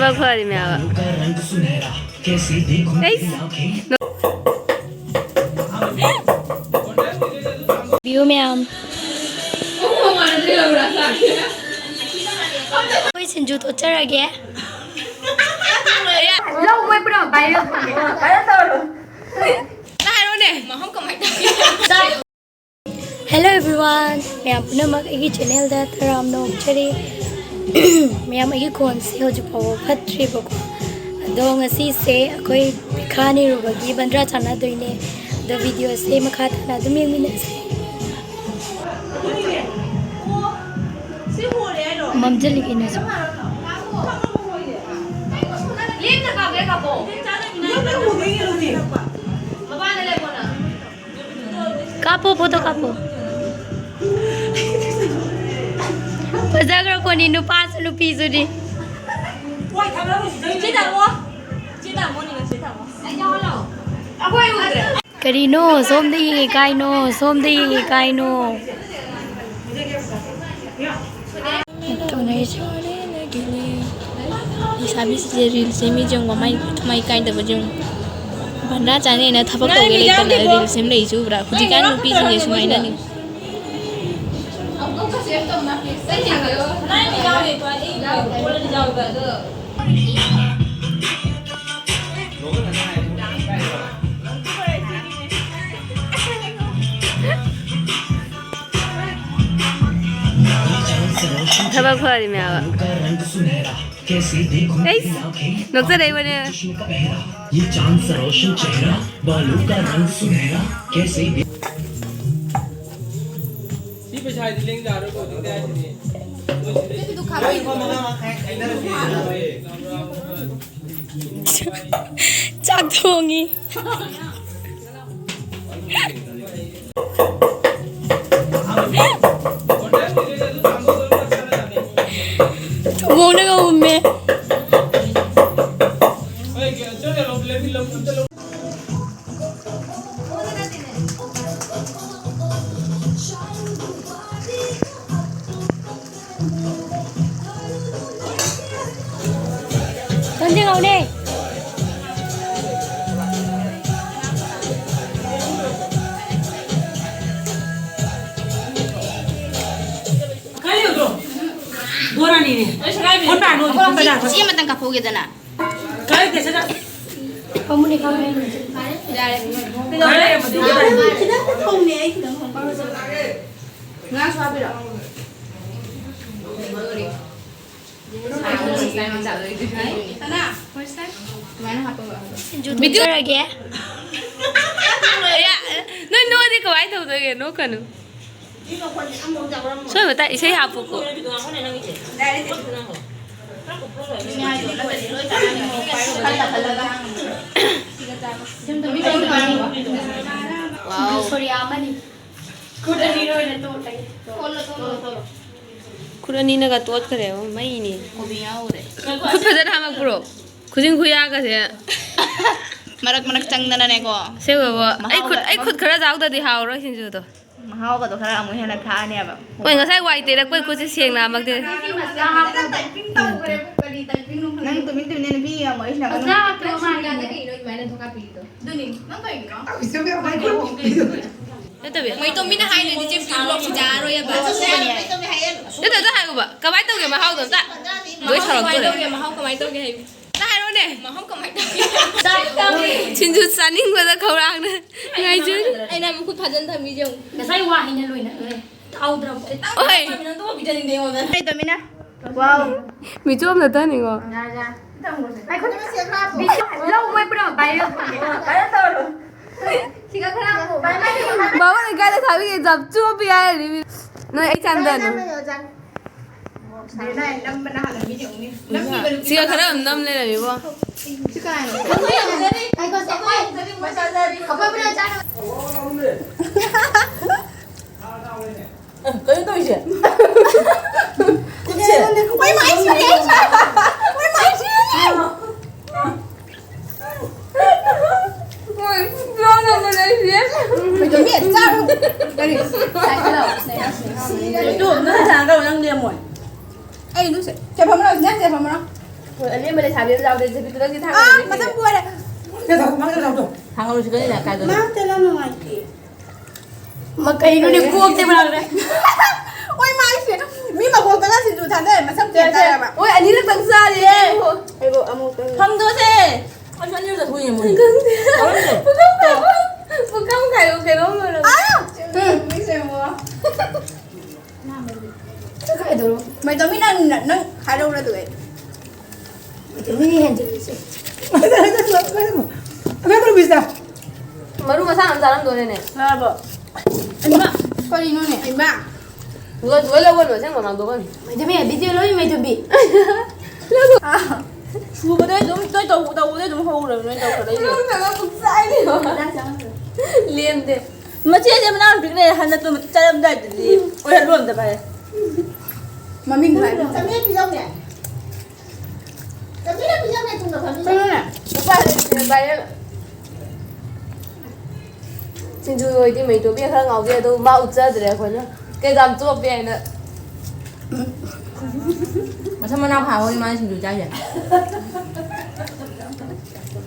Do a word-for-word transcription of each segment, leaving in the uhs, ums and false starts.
ꯊꯕꯛ ꯐꯔꯤꯃꯦ ꯍꯥꯏꯕ꯫ ꯑꯩꯁ꯫ View ꯃꯌꯥꯝ꯫ ꯑꯩꯈꯣꯏ ꯁꯤꯡꯖꯨ ꯇꯣꯠꯆꯔꯒꯦ꯫ ꯂꯧ ꯃꯣꯏ ꯄꯨꯔꯥ viral ꯐꯪꯉꯦ꯫ Viral ꯇꯧꯔꯣ꯫ ꯅꯪ ꯍꯥꯏꯔꯣꯅꯦ, ꯃꯍꯥꯎ ꯀꯃꯥꯏ ꯇꯧꯒꯦ? Hello everyone, ꯃꯌꯥꯝ ꯄꯨꯝꯅꯃꯛ ꯑꯩꯒꯤ channelꯗ ꯇꯔꯥꯝꯅ ꯑꯣꯛꯆꯔꯤ꯫ ꯃꯌꯥꯝ, ꯑꯩꯒꯤ ꯈꯣꯟꯁꯦ ꯍꯧꯖꯤꯛ ꯐꯥꯎꯕ ꯐꯠꯇ꯭ꯔꯤꯕꯀꯣ꯫ ꯑꯗꯣ ꯉꯁꯤꯁꯦ ꯑꯩꯈꯣꯏ ꯄꯤꯈꯥ ꯅꯤꯔꯨꯕꯒꯤ ꯕꯟꯗ꯭ꯔꯥ ꯆꯥꯟꯅꯗꯣꯏꯅꯦ꯫ ꯑꯗꯣ videoꯁꯦ ꯃꯈꯥ ꯇꯥꯅ ꯑꯗꯨꯝ ꯌꯦꯡꯃꯤꯟꯅꯁꯦ꯫ ꯃꯝꯖꯜꯂꯛꯑꯦ ꯅꯣꯏꯁꯨ꯫ ꯀꯥꯞꯄꯣ, photo ꯀꯥꯞꯄꯣ꯫ ꯐꯖꯈ꯭ꯔꯄꯣꯠꯅꯤ, ꯅꯨꯄꯥꯁꯨ ꯅꯨꯄꯤꯁꯨꯅꯤ꯫ ꯀꯔꯤꯅꯣ? ꯁꯣꯝꯗ ꯌꯦꯡꯉꯤ ꯀꯥꯏꯅꯣ? ꯁꯣꯝꯗ ꯌꯦꯡꯉꯤ ꯀꯥꯏꯅꯣ? ꯇꯧꯅꯔꯤꯁꯦ꯫ ꯂꯩꯁꯥꯕꯤꯁꯤꯡꯁꯦ reel ꯁꯦꯝꯃꯤꯁꯦ ꯌꯦꯡꯉꯣ, ꯃꯃꯥꯏ ꯊꯃꯥꯏ ꯀꯥꯏꯗꯕꯁꯦ ꯌꯦꯡꯉꯣ꯫ ꯚꯟꯗꯥ ꯆꯥꯅꯦꯅ ꯊꯕꯛ ꯇꯧꯒꯦ ꯂꯩꯇꯅ reel ꯁꯦꯝ ꯂꯩꯁꯦ ꯎꯕ꯭ꯔꯥ? ꯍꯧꯖꯤꯛꯀꯥꯟ ꯅꯨꯄꯤꯁꯤꯡꯁꯦ ꯁꯨꯃꯥꯏꯅꯅꯤ꯫ ꯊꯕꯛ ꯐꯔꯤꯃꯦ ꯍꯥꯏꯕ꯫ ꯑꯩꯁ, ꯅꯣꯛꯆꯔꯛꯏꯕꯅꯦ꯫ ये चांद सा रोशन चेहरा, बालों का रंग सुनहरा, कैसे भी ꯁꯤ ꯄꯩꯁꯥꯗꯤ ꯂꯦꯡ ꯌꯥꯔꯣꯏꯀꯣ, ꯍꯧꯖꯤꯛꯇꯤ ꯍꯥꯏꯁꯤꯅꯤ꯫ ꯆꯥꯛ ꯊꯣꯡꯉꯤ꯫ ꯊꯨꯝꯃꯣꯛꯅꯒ ꯍꯨꯝꯃꯦ꯫ ꯅꯦ ꯉꯧꯅꯦ꯫ ꯕꯣꯔꯥꯅꯤꯅꯦ꯫ Phone ꯄꯥꯏꯔꯣ, phone ꯄꯥꯏꯔꯣ꯫ ꯆꯦ ꯑꯃꯇꯪ ꯀꯥꯞꯍꯧꯒꯦꯗꯅ꯫ ꯀꯥꯏ ꯀꯩꯁꯦ ꯀꯥꯏ? ꯐꯝꯃꯨꯅꯦ, ꯐꯝꯃꯨꯅꯦ꯫ ꯌꯥꯔꯦ꯫ ꯀꯥꯏ ꯑꯃꯗꯨ ꯀꯥꯏ? ꯈꯤꯇꯪ ꯊꯣꯡꯅꯦ, ꯑꯩ ꯈꯤꯇꯪ ꯊꯣꯡ꯫ ꯉꯥꯁꯨ ꯍꯥꯞꯄꯤꯔꯣ? ꯁꯅꯥ, ꯐꯥꯔꯁ ꯇꯥꯏꯝ꯫ ꯑꯗꯨꯃꯥꯏꯅ ꯍꯥꯞꯄꯒ ꯍꯥꯞꯄꯣ꯫ ꯚꯤꯗꯤꯑꯣ ꯇꯧꯔꯒꯦ꯫ ꯌꯥ, ꯅꯣꯏ ꯅꯣꯛꯑꯗꯤ ꯀꯃꯥꯏꯅ ꯇꯧꯗꯣꯏꯒꯦ? ꯅꯣꯛꯀꯅꯨ꯫ ꯁꯣꯏꯕ ꯇꯥꯏ, ꯏꯁꯩ ꯍꯥꯞꯄꯨꯀꯣ꯫ ꯈꯜꯂ ꯈꯜꯂꯒ ꯍꯥꯡꯉꯣ꯫ ꯋꯥꯎ꯫ ꯈꯨꯠ ꯑꯅꯤꯅꯒ ꯇꯣꯠꯈ꯭ꯔꯦꯕ, ꯃꯩꯅꯤ꯫ ꯈꯨꯠ ꯐꯖꯅ ꯍꯥꯝꯃꯛꯄ꯭ꯔꯣ? ꯈꯨꯖꯤꯟ ꯈꯨꯌꯥꯒꯁꯦ꯫ ꯃꯔꯛ ꯃꯔꯛ ꯆꯪꯗꯅꯅꯦꯀꯣ꯫ ꯑꯁꯦꯡꯕꯀꯣ, ꯑꯩ ꯈꯨꯠ, ꯑꯩ ꯈꯨꯠ ꯈꯔ ꯆꯥꯎꯗꯗꯤ ꯍꯥꯎꯔꯣꯏ ꯁꯤꯡꯖꯨꯗꯣ꯫ ꯃꯍꯥꯎꯒꯗꯣ ꯈꯔ ꯑꯃꯨꯛ ꯍꯦꯟꯅ ꯊꯥꯛꯑꯅꯦꯕ꯫ ꯍꯣꯏ, ꯉꯁꯥꯏ ꯋꯥꯏ ꯇꯩꯔꯛꯄꯩ ꯈꯨꯠꯁꯦ ꯁꯦꯡꯅ ꯍꯥꯝꯃꯛꯇꯦ꯫ ꯅꯪ ꯇꯨꯃꯤꯟ ꯇꯨꯃꯤꯟꯅ ꯅꯨꯄꯤ ꯌꯥꯝ ꯋꯥꯔꯤ ꯁꯥꯟꯅꯒꯅꯨ꯫ ꯑꯗꯨꯅꯤ, ꯅꯪ ꯀꯩꯒꯤꯅꯣ? ꯅꯠꯇꯕꯤ꯫ ꯃꯩꯇꯣꯝꯕꯤꯅ ꯍꯥꯏꯗ꯭ꯔꯗꯤ ꯆꯦ ꯐꯤ ꯕ꯭ꯂꯣꯛꯁꯤ ꯌꯥꯔꯣꯏꯌꯦꯕ꯫ ꯅꯠꯇꯦ, ꯑꯗꯨ ꯍꯥꯏꯌꯣꯕ꯫ ꯀꯃꯥꯏꯅ ꯇꯧꯒꯦ ꯃꯍꯥꯎꯗꯣ ꯑꯝꯇ? ꯂꯣꯏ ꯁꯥꯎꯔꯛꯇꯣꯔꯦ꯫ ꯃꯍꯥꯎ ꯀꯃꯥꯏꯅ ꯇꯧꯒꯦ? ꯃꯍꯥꯎ ꯀꯃꯥꯏꯅ ꯇꯧꯒꯦ ꯍꯥꯏꯌꯨ? ꯑꯝꯇ ꯍꯥꯏꯔꯣꯅꯦ꯫ ꯃꯍꯥꯎ ꯀꯃꯥꯏꯅ ꯇꯧꯒꯦ? ꯁꯤꯡꯖꯨ ꯆꯥꯅꯤꯡꯕꯗ ꯈꯧꯔꯥꯡꯅ ꯉꯥꯏꯖꯔꯤ꯫ ꯑꯩꯅ ꯃꯈꯨꯠ ꯐꯥꯖꯟ ꯊꯝꯃꯤꯁꯦ ꯌꯦꯡꯉꯨ꯫ ꯉꯁꯥꯏ ꯋꯥ ꯍꯥꯏꯅ ꯂꯣꯏꯅ ꯂꯣꯏ ꯇꯥꯍꯧꯗ꯭ꯔꯕ? ꯑꯣꯍꯣꯏ꯫ ꯅꯪ ꯑꯗꯨꯝ ꯄꯤꯖꯅꯤꯡꯗꯦ ꯑꯩꯉꯣꯟꯗ꯫ ꯀꯩ ꯇꯧꯃꯤꯟꯅ? ꯋꯥꯎ꯫ ꯃꯤꯆꯣꯝ ꯅꯠꯇꯅꯤꯀꯣ꯫ ꯂꯧ ꯃꯣꯏ ꯄꯨꯔꯥ viral ꯐꯪꯉꯦ꯫ Viral ꯇꯧꯔꯣ꯫ ꯁꯤꯒ ꯈꯔ ꯑꯃꯨꯛ꯫ ꯕꯥꯕꯥ ꯂꯩꯀꯥꯏꯗ ꯊꯥꯕꯤꯒꯦ, ꯌꯥꯝ ꯆꯣꯞꯄꯤ ꯍꯥꯏꯔꯤꯃꯤ꯫ ꯅꯣꯏ ꯑꯩ ꯆꯥꯟꯗꯅꯨ꯫ ꯁꯤꯒ ꯈꯔ ꯑꯗꯨꯝ ꯅꯝ ꯂꯩꯔꯝꯃꯤꯕꯣ꯫ ꯁꯤ ꯀꯅꯥꯅꯣ? ꯑꯩꯈꯣꯏ ꯄꯨꯂꯞ ꯆꯥꯅꯕ꯫ ꯑ, ꯀꯩꯅꯣ ꯇꯧꯔꯤꯁꯦ? ꯈꯨꯠꯁꯦ꯫ ꯃꯣꯏ ꯃꯥꯏ ꯁꯤꯔꯦ! ꯃꯣꯏ ꯃꯥꯏ ꯁꯤꯔꯦ! ꯃꯣꯏꯗꯣ ꯃꯤ ꯆꯥꯔꯨ꯫ ꯀꯔꯤ? ꯑꯗꯨ ꯅꯪ ꯊꯥꯡꯒ ꯅꯪ ꯂꯦꯝꯃꯣꯏ꯫ ꯑꯩ ꯑꯗꯨꯝ ꯁꯦ-, ꯁꯦ ꯐꯝꯃꯔꯣ, ꯁꯤꯗ ꯁꯦ ꯐꯝꯃꯔꯣ꯫ ꯍꯣꯏ, ꯑꯂꯦꯝꯕ ꯊꯥꯕꯤꯔꯝ ꯌꯥꯎꯗꯦ, ꯖꯦꯕꯤꯠꯇꯨꯗꯪꯗꯤ ꯊꯥꯒꯠꯂꯝꯃꯤ꯫ ꯃꯁꯝ ꯄꯨꯔꯦ꯫ ꯊꯥꯡꯒꯠꯂꯨꯁꯤ ꯀꯔꯤꯅ ꯀꯥꯏꯗꯅꯣ? ꯃꯥ ꯇꯦꯂꯥ ꯅꯨꯡꯉꯥꯏꯇꯦ꯫ ꯃꯥ ꯀꯩꯅꯣꯅꯦ, ꯀꯣꯛꯇꯤ ꯃꯅꯥꯛꯇ꯫ ꯑꯣꯏ ꯃꯥꯏꯁꯦ꯫ ꯃꯤ ꯃꯀꯣꯛꯇꯒ ꯁꯤꯡꯖꯨ ꯊꯥꯗꯔꯦ, ꯃꯁꯝ ꯇꯦꯟ ꯇꯥꯔꯕ꯫ ꯑꯣꯏ, ꯑꯅꯤꯔꯛꯇꯪ ꯆꯥꯔꯦ꯫ ꯑꯩꯕꯨ ꯑꯃꯨꯛꯇꯪ꯫ ꯐꯪꯗꯣꯁꯦ꯫ ꯑꯩꯁꯨ ꯑꯅꯤꯔꯛꯇ ꯊꯣꯛꯏꯅꯦ ꯃꯣꯏ꯫ ꯈꯪꯗꯦ꯫ ꯄꯨꯈꯝ ꯈꯥꯏꯕ꯫ ꯄꯨꯈꯝ ꯈꯥꯏꯕ ꯀꯩꯅꯣꯝ ꯂꯣꯏꯔꯝꯃꯦ꯫ ꯑꯥ! ꯎꯝ꯫ ꯃꯩꯇꯣꯝꯕꯤ, ꯅꯪ, ꯅꯪ ꯍꯥꯏꯔꯛꯎꯔ ꯑꯗꯨꯒ ꯑꯩ? ꯃꯩꯇꯣꯝꯕꯤꯅ ꯍꯦꯟꯖꯤꯜꯂꯤꯁꯦ꯫ ꯑꯗꯨ ꯃꯔꯨ ꯃꯤꯁꯇ꯫ ꯃꯔꯨ ꯃꯁꯥ ꯑꯃ ꯆꯥꯔꯝꯗꯣꯔꯦꯅꯦ꯫ ꯆꯥꯔꯕꯣ? ꯏꯃꯥ, ꯀꯔꯤꯅꯣꯅꯦ? ꯏꯃꯥ꯫ ꯂꯣꯏ, ꯂꯣꯏ ꯂꯧꯒꯅꯨ, ꯑꯁꯦꯡꯕ ꯃꯥꯡꯗꯣꯛꯀꯅꯤ꯫ ꯃꯩꯇꯣꯝꯕꯤ, ꯚꯤꯗꯤꯑꯣ ꯂꯣꯏ ꯃꯩꯇꯣꯝꯕꯤ꯫ ꯁꯨꯕꯗꯩ ꯑꯗꯨꯝ ꯇꯣꯏ ꯇꯧ-, ꯇꯧꯕꯗꯩ ꯑꯗꯨꯝ ꯍꯧꯔꯕꯅꯦ ꯇꯧꯈꯠꯂꯛꯏꯁꯦ꯫ ꯅꯪꯅ ꯈꯨꯠꯆꯥꯏꯅꯤ꯫ ꯂꯦꯝꯗꯦ꯫ ꯃꯆꯦꯁꯦ ꯃꯅꯥꯎ ꯅꯨꯄꯤꯒ ꯂꯩꯔꯦ, ꯍꯟꯗꯛꯇꯣ ꯆꯠꯂꯝꯗꯥꯏꯗꯗꯤ ꯑꯣꯏꯍꯜꯂꯣ ꯑꯝꯇ ꯚꯥꯏ꯫ ꯃꯃꯤꯡ ꯍꯥꯏꯕ꯫ ꯆꯥꯃꯦꯠ ꯄꯤꯖꯧꯅꯦ꯫ ꯆꯥꯃꯦꯠ ꯄꯤꯖꯧꯅꯦ ꯇꯨꯡꯗ ꯐꯝꯃꯤ꯫ ꯀꯩꯅꯣꯅꯦ? ꯎꯄꯥꯏ ꯂꯩꯇꯦ, ꯚꯥꯏ꯫ ꯁꯤꯡꯖꯨ ꯑꯣꯏꯗꯤ ꯃꯩꯇꯣꯝꯕꯤ ꯈꯔ ꯉꯥꯎꯖꯩ, ꯑꯗꯣ ꯃꯥ ꯎꯠꯆꯗ꯭ꯔꯦ ꯑꯩꯈꯣꯏꯅ꯫ ꯀꯩꯗꯥꯝ ꯆꯣꯞꯄꯦ ꯍꯥꯏꯅ꯫ ꯃꯁꯝ ꯃꯅꯥ ꯐꯥꯕꯒꯤ ꯃꯥꯅ ꯁꯤꯡꯖꯨ ꯆꯥꯏꯁꯦ꯫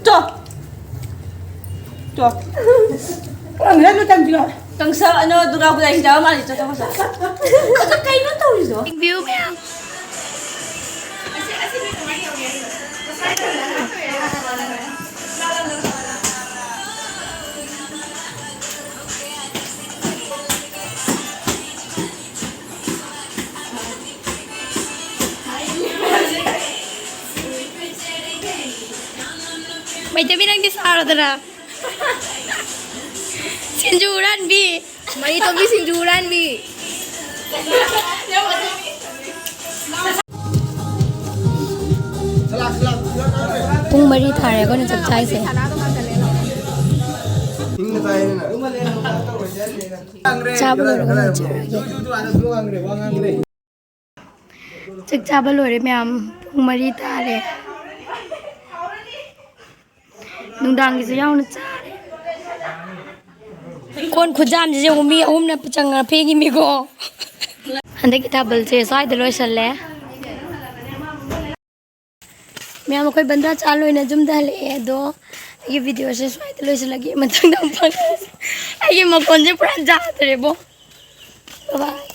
ꯆꯣ꯫ ꯆꯣ꯫ ꯀꯥꯡꯁ-, ꯑꯅꯣ, ꯗꯨꯔꯒꯥ ꯄꯨꯖꯥ ꯍꯤꯗꯥꯛ ꯃꯥꯜꯂꯤ, ꯆꯣ, ꯆꯣ, ꯆꯣ꯫ ꯑꯗꯨ ꯀꯩꯅꯣ ꯇꯧꯔꯤꯗꯣ? ꯌꯦꯡꯕꯤꯌꯨ ꯃꯌꯥꯝ꯫ ꯃꯩꯇꯩꯕꯤ, ꯅꯪꯗꯤ ꯁꯥꯔꯗꯅ꯫ ꯁꯤꯡꯖꯨ ꯍꯨꯔꯥꯟꯕꯤ꯫ ꯃꯩꯇꯣꯝꯕꯤ ꯁꯤꯡꯖꯨ ꯍꯨꯔꯥꯟꯕꯤ꯫ ꯄꯨꯡ ꯃꯔꯤ ꯊꯥꯔꯦ ꯑꯩꯈꯣꯏꯅ ꯆꯥꯛ ꯆꯥꯏꯁꯦ꯫ ꯆꯥꯕ ꯂꯣꯏꯔꯒ ꯂꯣꯏꯖꯔꯒꯦ꯫ ꯆꯥꯛ ꯆꯥꯕ ꯂꯣꯏꯔꯦ ꯃꯌꯥꯝ, ꯄꯨꯡ ꯃꯔꯤ ꯇꯥꯔꯦ꯫ ꯅꯨꯡꯗꯥꯡꯒꯤꯁꯨ ꯌꯥꯎꯅ ꯆꯥꯔꯦ꯫ ꯀꯣꯟ ꯈꯨꯖꯥꯝꯁꯤꯁꯨ ꯃꯤ ꯑꯍꯨꯝꯅ ꯆꯪꯉ ꯐꯦꯡꯉꯤꯃꯤꯀꯣ꯫ ꯍꯟꯗꯛꯀꯤ ꯊꯥꯕꯜꯁꯦ ꯁ꯭ꯋꯥꯏꯗ ꯂꯣꯏꯁꯜꯂꯦ꯫ ꯃꯌꯥꯝ ꯑꯩꯈꯣꯏ ꯕꯟꯗ꯭ꯔꯥ ꯆꯥ ꯂꯣꯏꯅ ꯌꯨꯝꯗ ꯍꯜꯂꯛꯑꯦ꯫ ꯑꯗꯣ ꯑꯩꯒꯤ ꯚꯤꯗꯤꯑꯣꯁꯦ ꯁ꯭ꯋꯥꯏꯗ ꯂꯣꯏꯁꯤꯜꯂꯒꯦ꯫ ꯃꯊꯪꯗ ꯑꯃꯨꯛ ꯐꯪꯉꯁꯤ꯫ ꯑꯩꯒꯤ ꯃꯈꯣꯟꯁꯦ ꯄꯨꯔꯥ ꯌꯥꯗ꯭ꯔꯦꯕꯣ꯫ ꯕꯥꯏ꯫